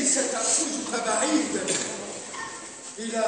ستأخذك بعيدا إلى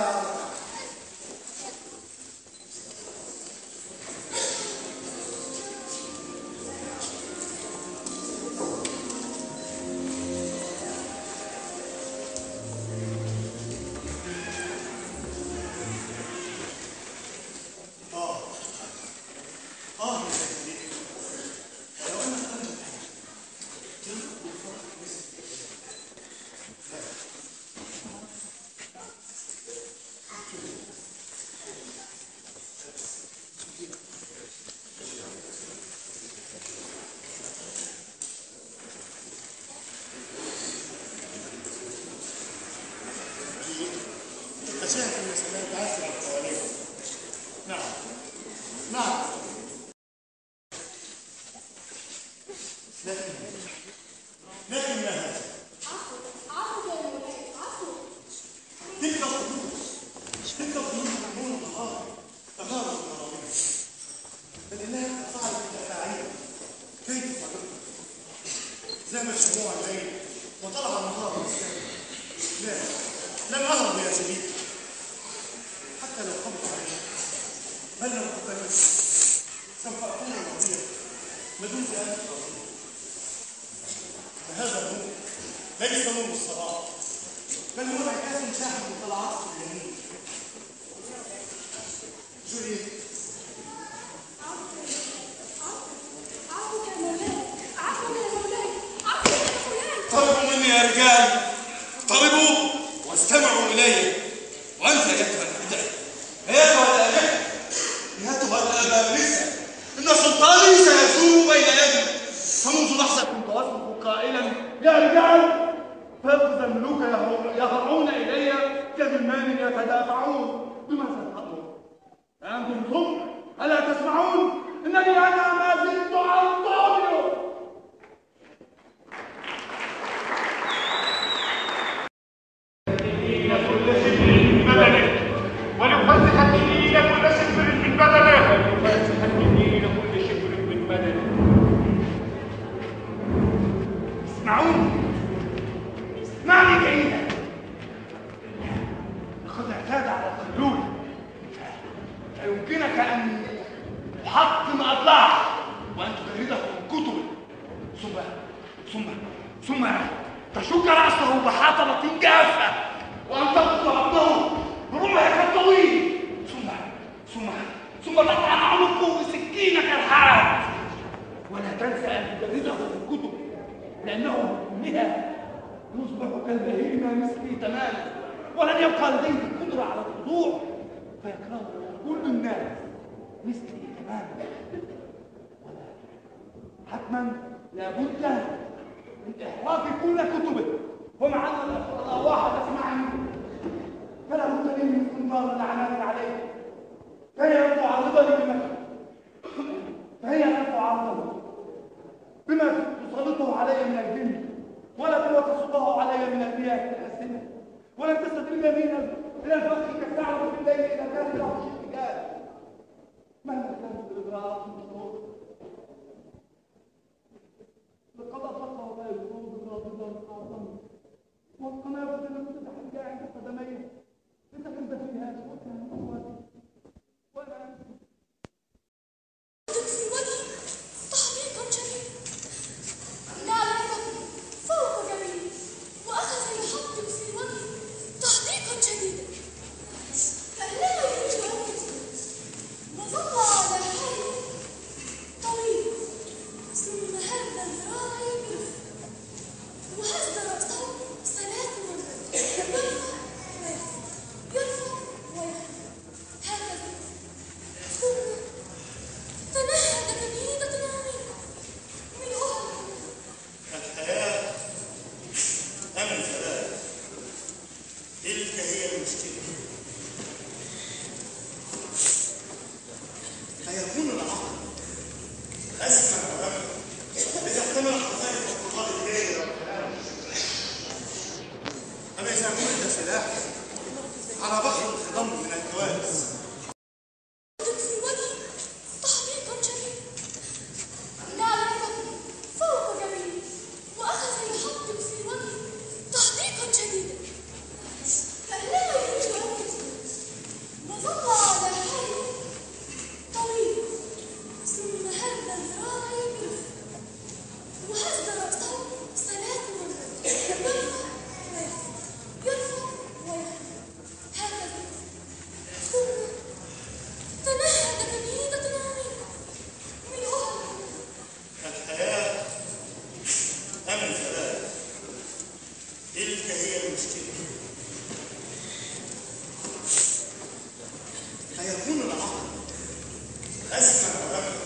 اسمع يا رب،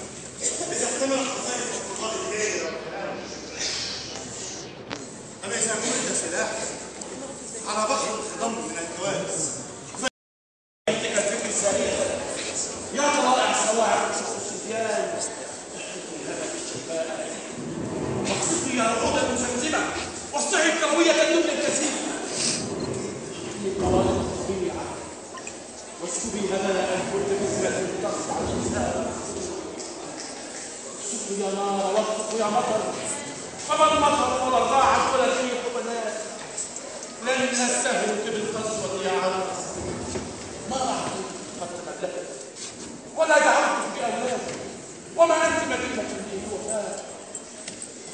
اذا احتملت خزائن القرآن الكريم اما اذا كنت سلاح على بحر الخضم من الكوارث فيأتيك الفكر السريع يا طلائع السواعق الصبيان واقصفي يا رعود المزمزمة واصنعي كروية النمل الكثيف القوارب الطبيعة واسكبي هباء كل بذرة تصدع الجزاء. اكسفوا يا نار واطفئوا يا مطر، فما المطر ولا الراعة ولا الريح بنات، لن نستهلك بالقسوة يا عروس. ما أعطيك قد تملكت ولا دعوتك بأولاد، وما أنت مدينة لي وفاة،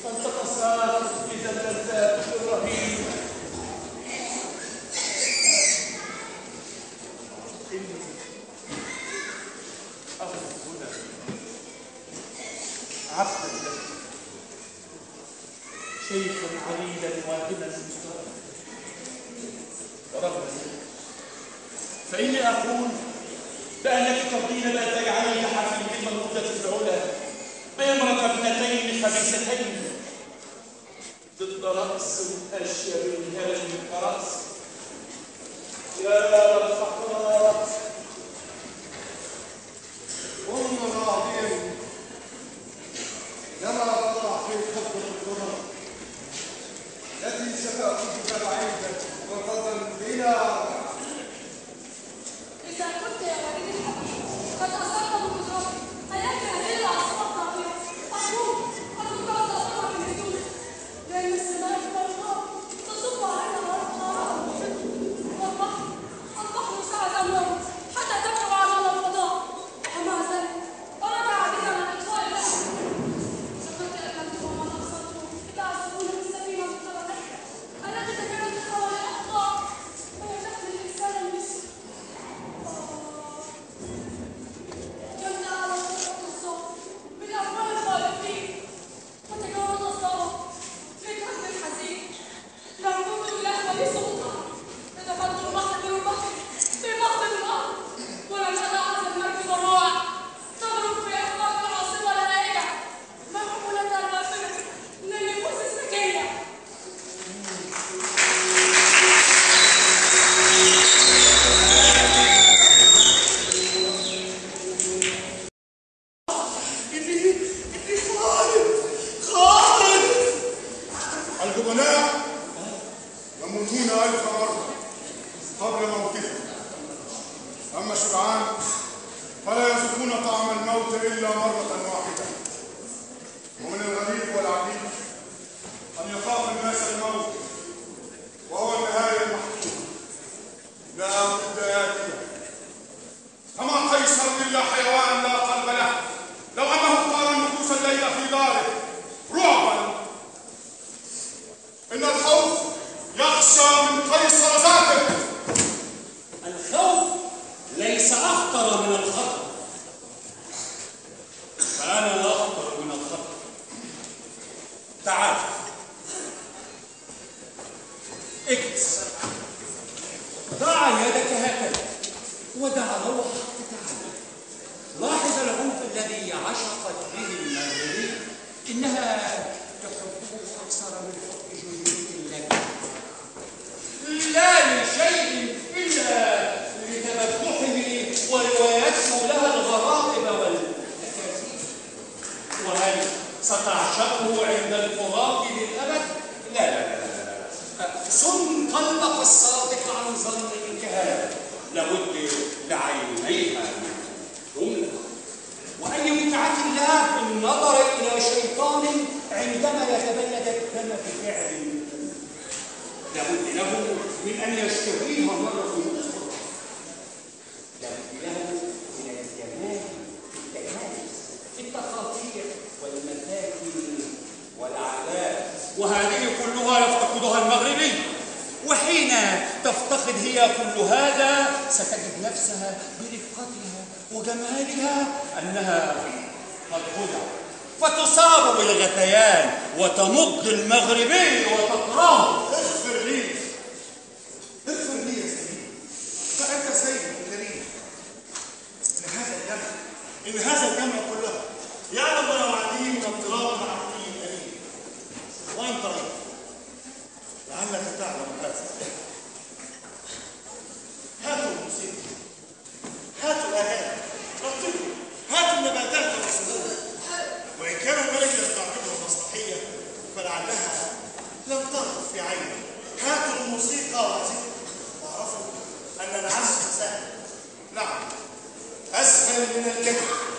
فالتقصات إذا اللذات الرهيب. إني أرى هنا عبدا لك، شيخا عليلا واهما مسترا، ورغم ذلك فإني أقول بأنك ترضين بأن تجعلي حفيدي المولودة في العلا بامرأة ابنتين خبيثتين ضد رأس أشيب الهرم كرأس. يا الفقراء هم راضين لما وقع في خطة القمر التي ستأخذك بعيدا وغدا بلا. إذا كنت يا وليد الحبيب قد أصبت بقدرتي حياتي هذه العاصفة الطاغية، أرجوك أن تتصرف بالهدوء، لأن السماء البيضاء تصب علينا نارها والبحر سعد الموت حتى تبلغ عمل الفضاء، ومع ذلك أراك عاجزا عن إطفاء الأمل. لقد تأكلت وما أبصرت تعزفون بالسفينة المترددة التي تجري حول الأخطار وهي تحمل الإنسان المسك. كم تعالى وتحط الصوت من أفواه الخالقين وتجاوز الصوت في كتب الحزين. لو كنت لأهوى لي سلطة لدخلت البحر بالبحر في بحر الأرض، ولم أتعظ المركب الرائع تغرق في أفواج العاصفة الهائجة محمولة الوافرة من النفوس السكينة. إني خائف. الجبناء يموتون 1000 مرة قبل موتهم، أما الشجعان فلا يذوقون طعم الموت إلا مرة واحدة. ومن الغريب والعجيب أن يخاف الناس الموت وهو النهاية المحتومة لا بد آتية. أما قيصر إلا حيوان لا قلب له، لو أنه قال النفوس الليلة في داره رعبا. إن الخوف يخشى من قيصر ذاته. الخوف ليس أخطر من الخطر، فأنا لا أخطر من الخطر. تعال اجلس، ضع يدك هكذا ودع روحك تتعلم. لاحظ العنف الذي عشقت به المغربي، إنها تحبه أكثر من حب جنود لك، لا لشيء إلا لتبجحه وروايته لها الغرائب والأكاذيب. وهل ستعشقه عند الفراق للأبد؟ لا لا لا لا، صن قلبك الصادق عن ظن الكهان، لابد لعينيها جملة. وأي متعة لها في النظر إلى شيطان عندما يتبلد الدم بفعل، لابد له من أن يشتهيها مرة أخرى، لابد له من الجمال في التجانس في التقاطيع والمساكن والعذاب، وهذه كلها يفتقدها المغربي. وحين تفتقد هي كل هذا ستجد نفسها برفقتها وجمالها أنها قد خدعت، فتصاب بالغثيان وتمض المغربي وتكرهه. اغفر لي يا سيدي، فأنت سيد كريم. إن هذا الدم إن هذا الجمع كله يعلم بنوعيه من اضطراب عقلي أليم. وأنت أيضا لعلك تعلم هذا. هاتوا الموسيقى، هاتوا الأغاني، رتبوا، هاتوا النباتات والزهور. وإن كان الملك لم تعجبه المسرحية فلعلها لم ترقص في عينه. هاتوا الموسيقى وعزفوا واعرفوا أن العزف سهل، نعم أسهل من الكذب.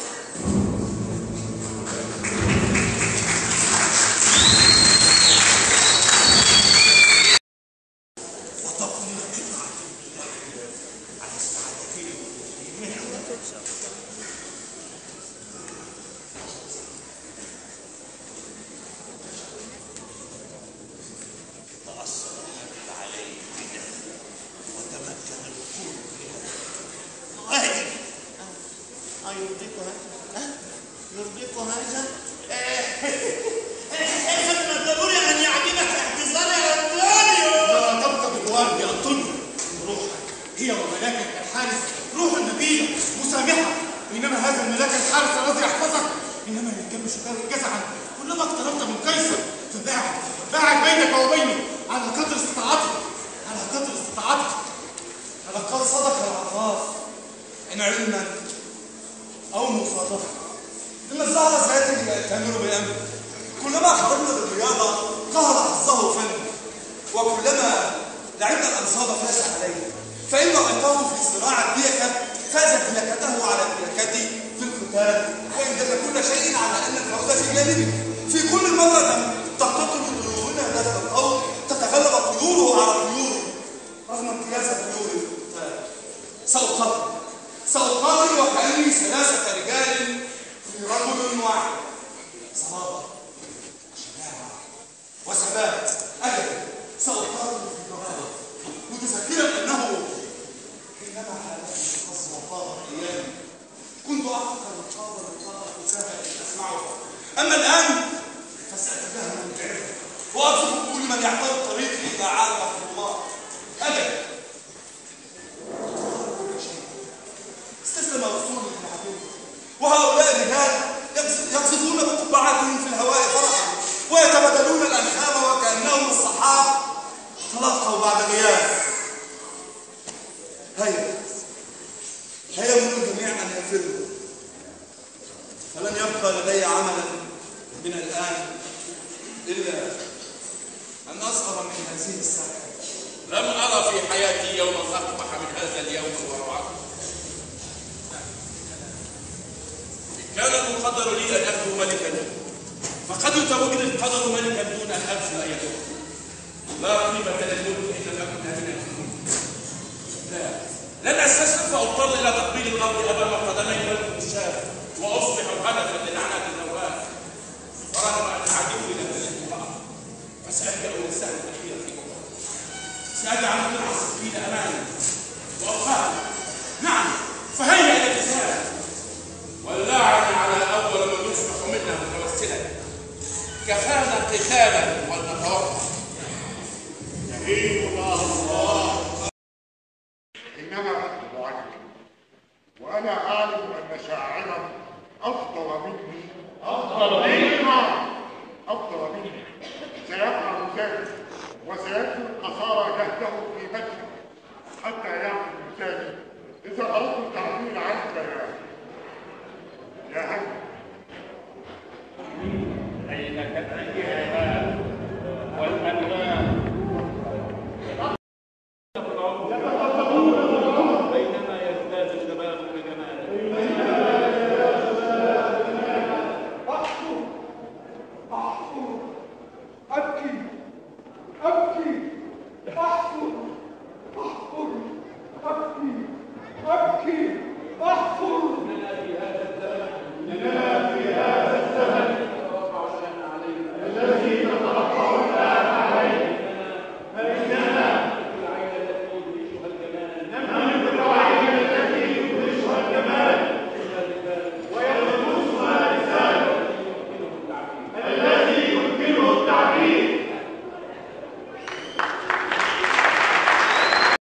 إذا أردت التعبير عنك يا هند